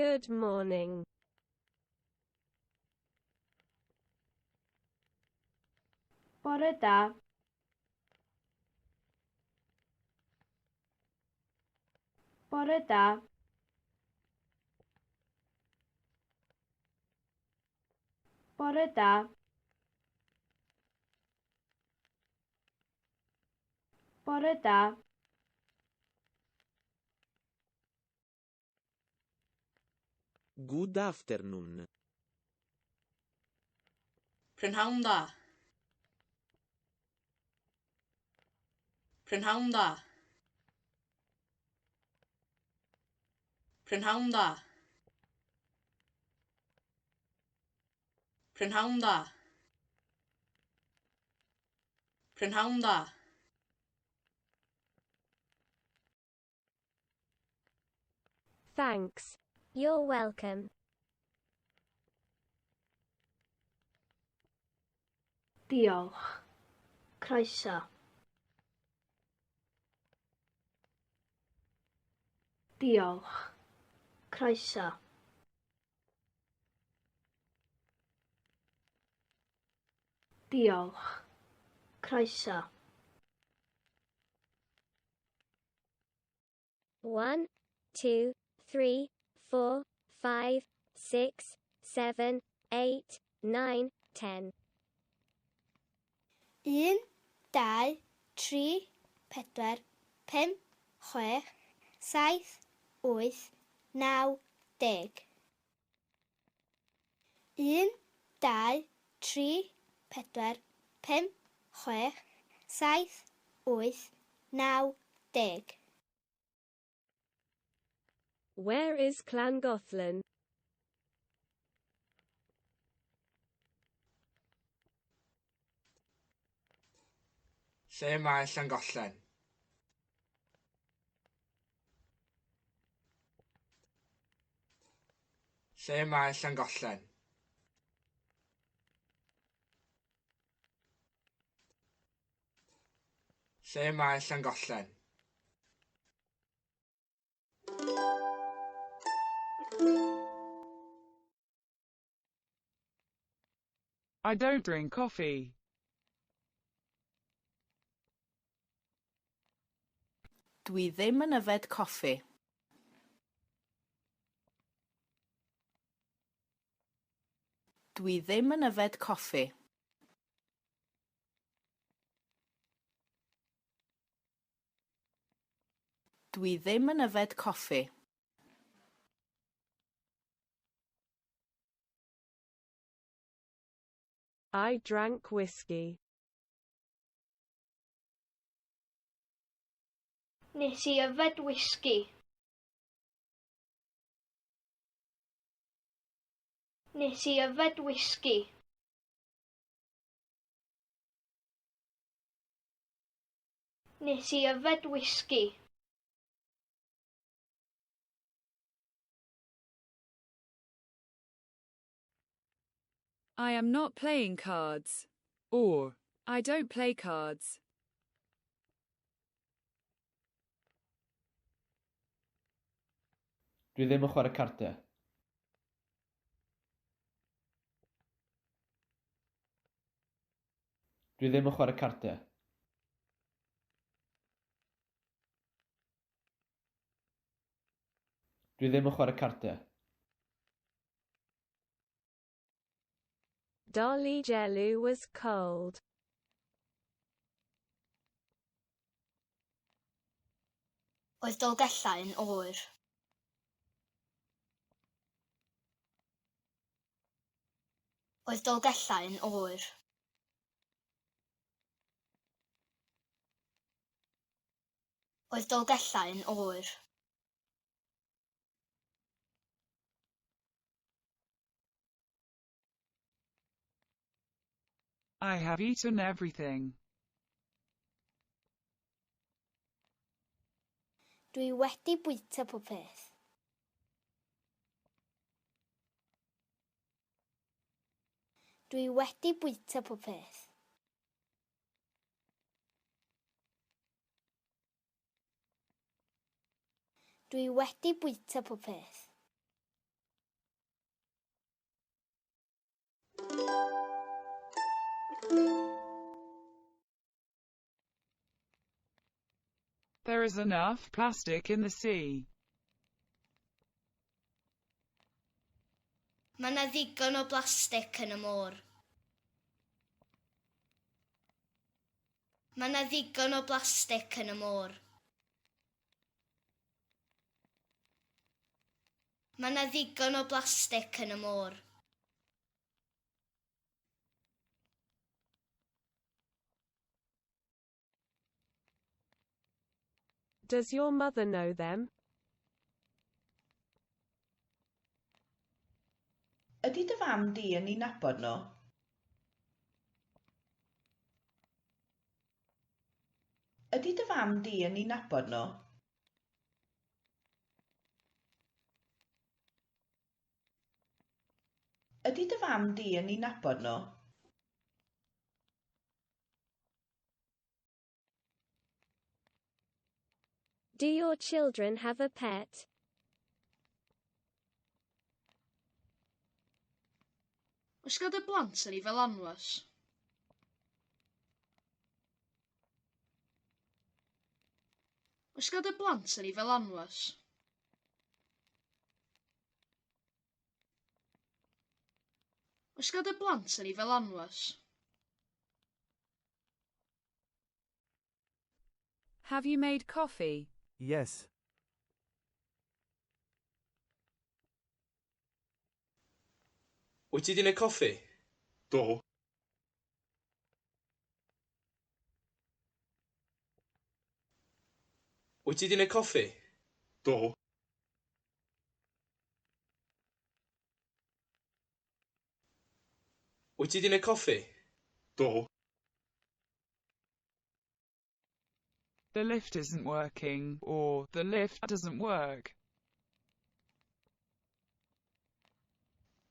Good morning. Bore da. Bore da. Bore da. Bore da. Good afternoon. Prynhawn da. Prynhawn da. Prynhawn da. Prynhawn da. Prynhawn da. Thanks. You're welcome. Diolch. Croeso. Diolch. Croeso. Diolch. Croeso. 1, 2, 3, 4, 5, 6, 7, 8, 9, 10. 1, 2, 3, 4, 5, 6, 7, 8, 9, 10. 1, 2, 3, 4, 5, 6, 7, 8, 9, 10. Where is Llangollen? Lle mae Llangollen? Lle mae Llangollen? Lle mae Llangollen? I don't drink coffee. Dwi ddim yn yfed coffi. Dwi ddim yn yfed coffi. Dwi ddim yn yfed coffi. I drank whiskey. Nes i yfed wisgi. Nes i yfed wisgi. Nes i yfed wisgi. I am not playing cards. Or, I don't play cards. Dwi ddim yn chwarae cardiau. Dwi ddim yn chwarae cardiau. Dwi ddim yn chwarae cardiau. Dolgellau was cold. Oedd Dolgellau yn oer. Oedd Dolgellau yn oer. Oedd Dolgellau yn oer. I have eaten everything. Dwi wedi bwyta pob peth. Dwi wedi bwyta pob peth. Dwi wedi bwyta pob peth. There is enough plastic in the sea. Mae yna ddigon o blastig yn y môr. Mae yna ddigon o blastig yn y môr. Mae yna ddigon o blastig yn y môr. Does your mother know them? Ydy dy fam di yn eu nabod nhw? Ydy dy fam di yn eu nabod nhw? Ydy dy fam di yn eu nabod nhw? Do your children have a pet? Oes gan dy blant anifail anwes? Oes gan dy blant anifail anwes? Oes gan dy blant anifail anwes? Have you made coffee? Yes. Wyt ti 'di neud coffi? Do. Wyt ti 'di neud coffi? Do. Wyt ti 'di neud coffi? Do. The lift isn't working, or the lift doesn't work.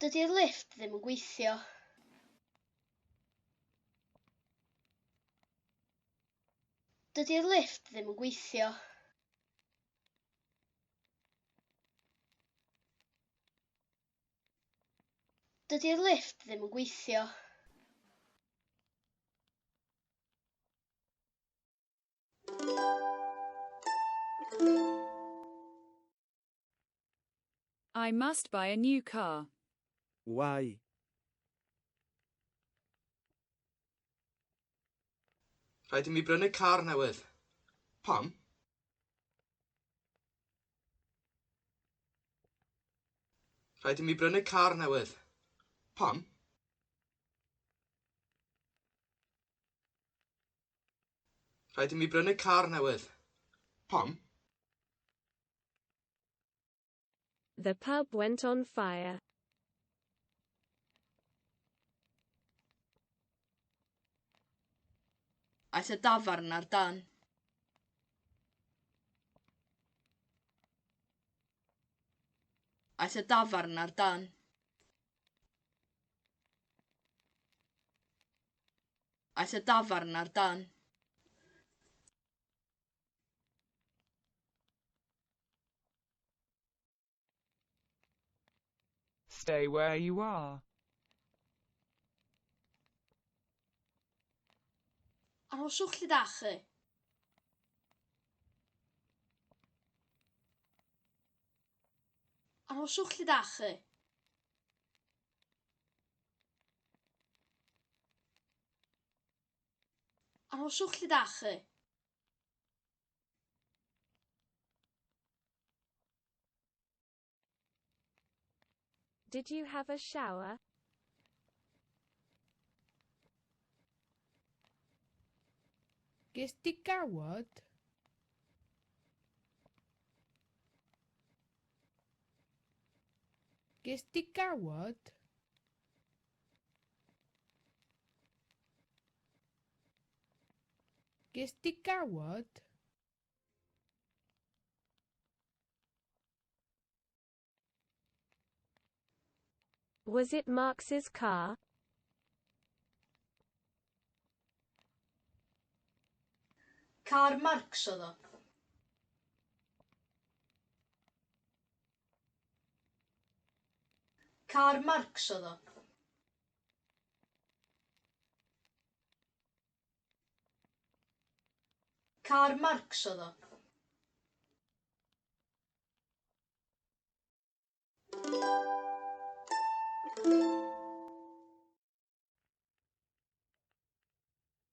Dydy'r lifft ddim yn gweithio. Dydy'r lifft ddim yn gweithio. Dydy'r lifft ddim yn gweithio. I must buy a new car. Why? Rhaid i mi brynu car newydd. Pam? Rhaid i mi brynu car newydd. Pam? Rhaid i mi brynu car newydd. Pam? The pub went on fire. Aeth y dafarn ar dân. Aeth y dafarn ar dân. Aeth y dafarn ar dân. Stay where you are. Arhoswch lle dach chi. Arhoswch lle dach chi. Arhoswch lle dach chi. Did you have a shower? Ges di gawod? Ges di gawod? Ges di gawod? Was it Marx's car? Car Marx oedd o. Car Marx oedd o. Car Marx oedd o.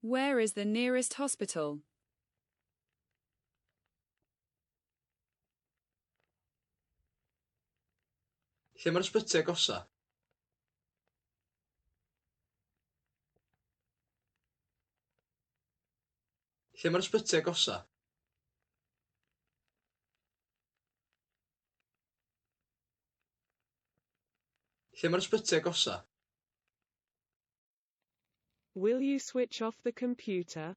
Where is the nearest hospital? Lle mae'r ysbyty agosa? Lle mae'r ysbyty agosa? Lle mae'r ysbyty agosa? Will you switch off the computer?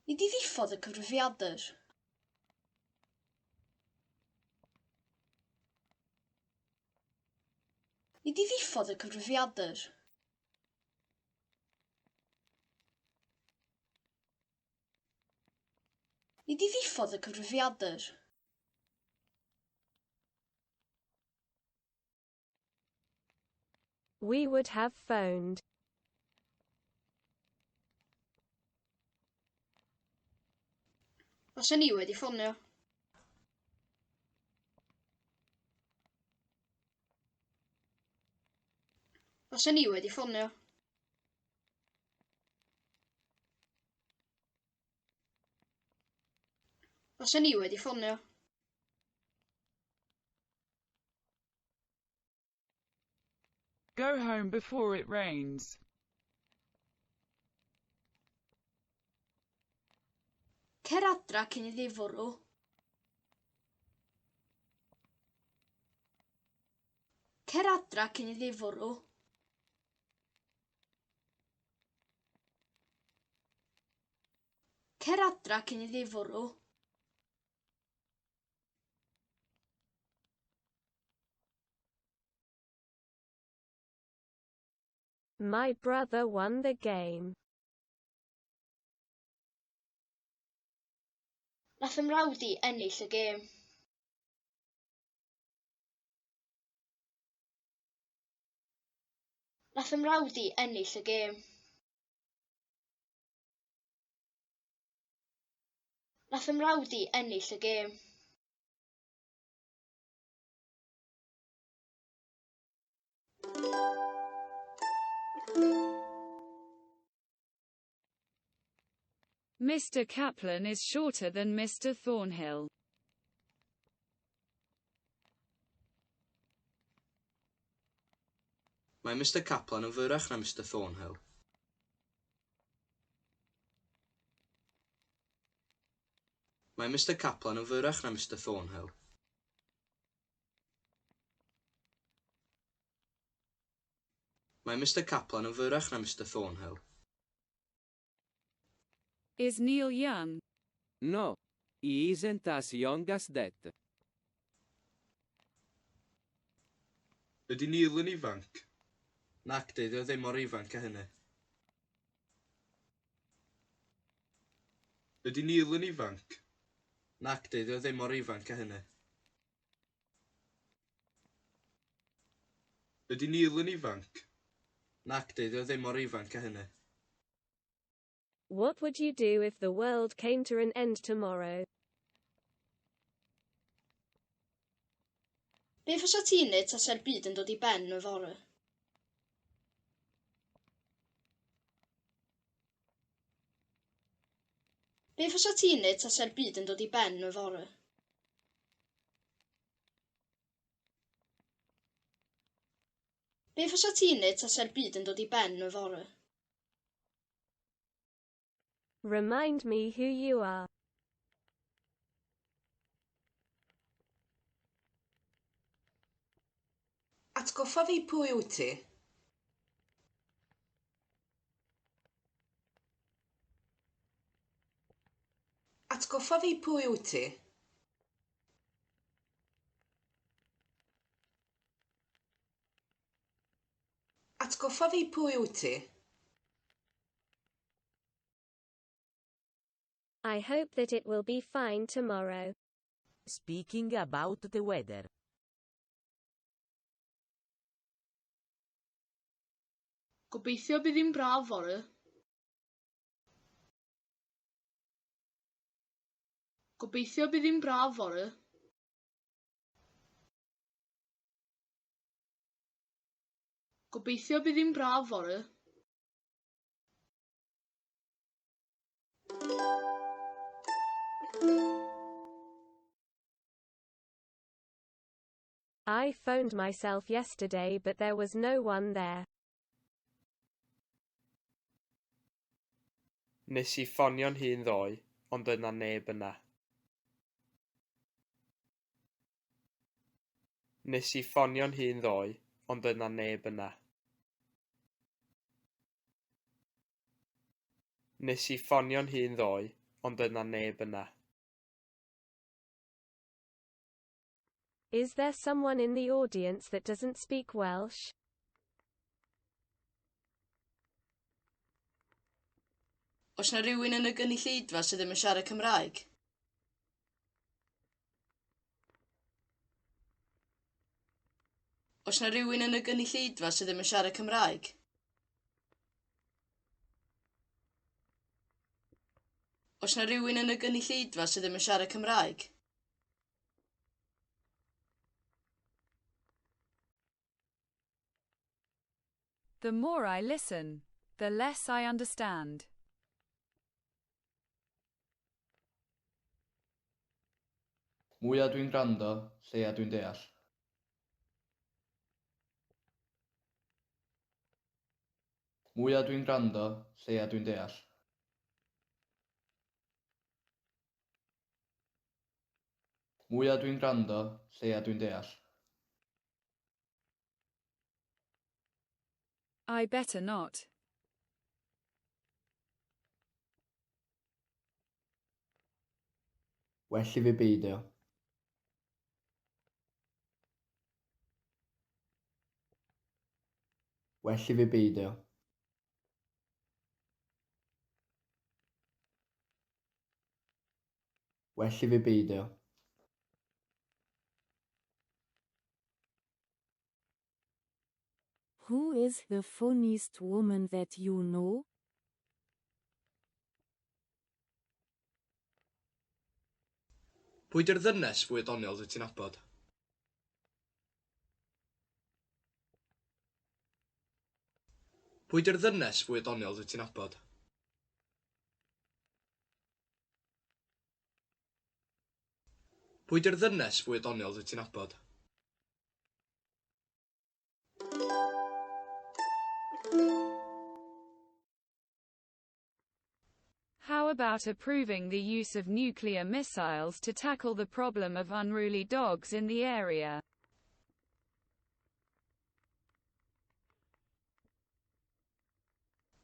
Nei di ddiffodd y cyfrifiadur? Nei di ddiffodd y cyfrifiadur? Nei di ddiffodd y cyfrifiadur? We would have phoned. Faswn i wedi ffonio. Faswn i wedi ffonio. Faswn i wedi ffonio. Go home before it rains. Cer adra cyn iddi fwrw. Cer adra cyn iddi fwrw. Cer adra cyn iddi fwrw. My brother won the game. Nath 'y mrawd i ennill y gêm. Nath 'y mrawd i ennill y gêm. Nath 'y mrawd i ennill y gêm. Mr. Kaplan is shorter than Mr. Thornhill. Mae Mr Kaplan yn fyrrach na Mr Thornhill. Mae Mr Kaplan yn fyrrach na Mr Thornhill. Mae Mr Kaplan yn fyrrach na Mr Thornhill. Is Neil young? No. He isn't as young as that. Ydy Neil yn ifanc? Nacdi, dyw e ddim mor ifanc â hynny. Ydy Neil yn ifanc? Nacdi, dyw e ddim mor ifanc â hynny. Ydy Neil yn ifanc? Nacdi, dyw e ddim mor ifanc â hynny. What would you do if the world came to an end tomorrow? Be fysa ti'n neud tasa'r byd yn dod i ben yfory? Be fysa ti'n neud tasa'r byd yn dod i ben yfory? Be fysa ti'n neud tasa'r byd yn dod i ben yfory? Remind me who you are. Atgoffa fi pwy wyt ti? Atgoffa fi pwy wyt ti? Atgoffa fi pwy wyt ti? I hope that it will be fine tomorrow. Speaking about the weather. Gobeithio bydd hi'n braf fory. Gobeithio bydd hi'n braf fory. Gobeithio bydd hi'n braf fory. I phoned myself yesterday but there was no one there. Nes i ffonio'n hun ddoe, ond doedd 'na neb yna. Nes i ffonio'n hun ddoe, ond doedd 'na neb yna. Nes i ffonio'n hun ddoe, ond doedd 'na neb yna. Is there someone in the audience that doesn't speak Welsh? Oes 'na rywun yn y gynulleidfa sydd ddim yn siarad Cymraeg? Oes 'na rywun yn y gynulleidfa sydd ddim yn siarad Cymraeg? Oes 'na rywun yn y gynulleidfa sydd ddim yn siarad Cymraeg? The more I listen, the less I understand. Mwya dwi'n gwrando, lleia dwi'n deall. Mwya dwi'n gwrando, lleia dwi'n deall. Mwya dwi'n gwrando, lleia dwi'n deall. I better not. Well i fi beidio. Well i fi beidio. Well i fi beidio. Who is the funniest woman that you know? Pwy 'di'r ddynes fwya doniol dwyt ti'n nabod? Pwy 'di'r ddynes fwya doniol dwyt ti'n nabod? Pwy 'di'r ddynes fwya doniol dwyt ti'n nabod? How about approving the use of nuclear missiles to tackle the problem of unruly dogs in the area?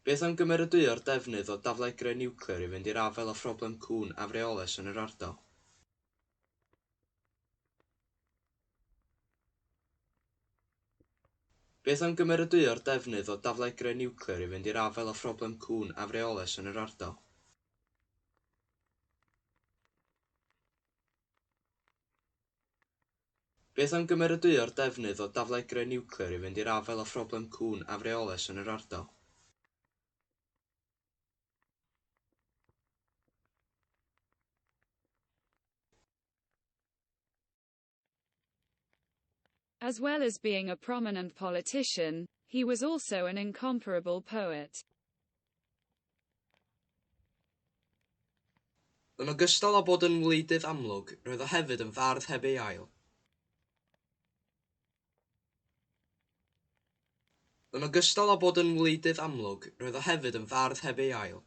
Beth am gymeradwyo'r defnydd o daflegrau niwclear i fynd i'r afael â phroblem cŵn afreolus yn yr ardal? Beth am gymeradwyo'r defnydd o daflegrau niwclear i fynd i'r afael â phroblem cŵn afreolus yn yr ardal? Beth am gymeradwyo'r defnydd o daflegrau niwclear i fynd i'r afael â phroblem cŵn afreolus yn yr ardal? As well as being a prominent politician, he was also an incomparable poet. Yn ogystal â bod yn wleidydd amlwg, roedd o hefyd yn fardd heb ei ail. Yn ogystal â bod yn wleidydd amlwg, roedd o hefyd yn fardd heb ei ail.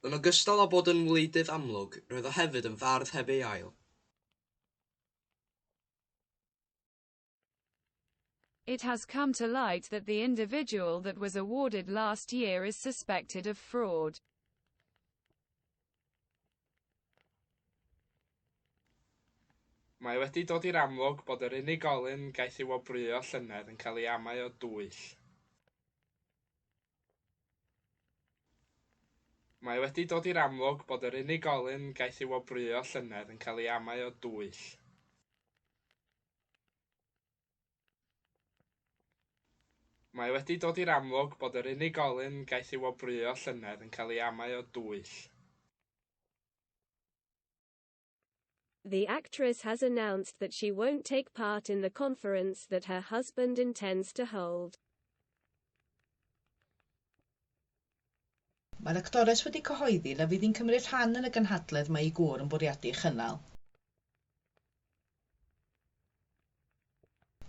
Yn ogystal â bod yn wleidydd amlwg, roedd o hefyd yn fardd heb ei ail. It has come to light that the individual that was awarded last year is suspected of fraud. Mae wedi dod i'r amlwg bod yr unigolyn gaeth ei wobrwyo llynedd yn cael ei amau o dwyll. Mae wedi dod i'r amlwg bod yr unigolyn gaeth ei wobrwyo llynedd yn cael ei amau o dwyll. Mae wedi dod i'r amlwg bod yr unigolyn gaeth ei wobrwyo llynedd yn cael ei amau o dwyll. The actress has announced that she won't take part in the conference that her husband intends to hold. Mae'r actores wedi cyhoeddi na fydd hi'n cymryd rhan yn y gynhadledd mae ei gŵr yn bwriadu ei chynnal.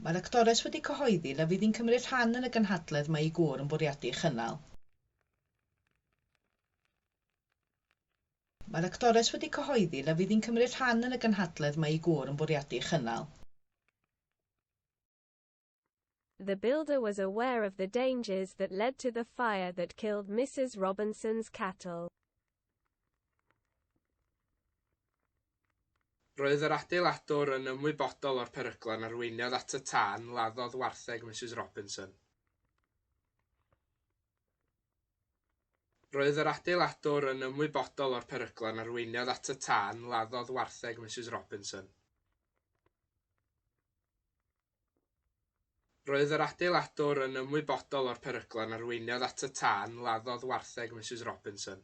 Mae'r actores wedi cyhoeddi na fydd hi'n cymryd rhan yn y gynhadledd mae ei gŵr yn bwriadu ei chynnal. Mae'r actores wedi cyhoeddi na fydd hi'n cymryd rhan yn y gynhadledd mae ei gŵr yn bwriadu ei chynnal. The builder was aware of the dangers that led to the fire that killed Mrs. Robinson's cattle. Roedd yr adeiladwr yn ymwybodol o'r peryglon arweiniodd at y tân laddodd wartheg Mrs. Robinson. Roedd yr adeiladwr yn ymwybodol o'r peryglon arweiniodd at y tân laddodd wartheg Mrs. Robinson. Roedd yr adeiladwr yn ymwybodol o'r peryglon arweiniodd at y tân laddodd wartheg Mrs. Robinson.